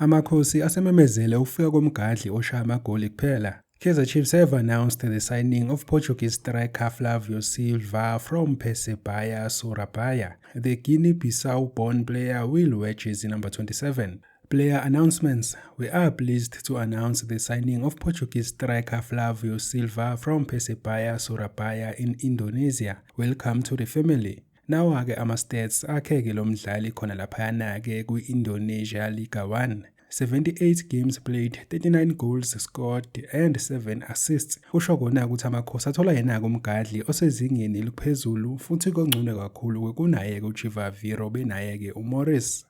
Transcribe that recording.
Amakhosi asememezele ukufika komgadli oshaya amagoli kuphela. Kaizer Chiefs have announced the signing of Portuguese striker Flavio Silva from Persebaya Surabaya. The Guinea-Bissau-born player will wear jersey number 27. Player announcements. We are pleased to announce the signing of Portuguese striker Flavio Silva from Persebaya Surabaya in Indonesia. Welcome to the family. Nawa-ke ama-stats akhe-ke lo mdlali khona laphayana-ke kwi-Indonesia Liga 1. 78 games played, 39 goals scored and 7 assists. Kusho kona ukuthi amakhosi athola yena-ke umgadli osezingeni eliphezulu futhi kongcono kakhulu kunaye-ke uChivaviro benaye-ke uMorris.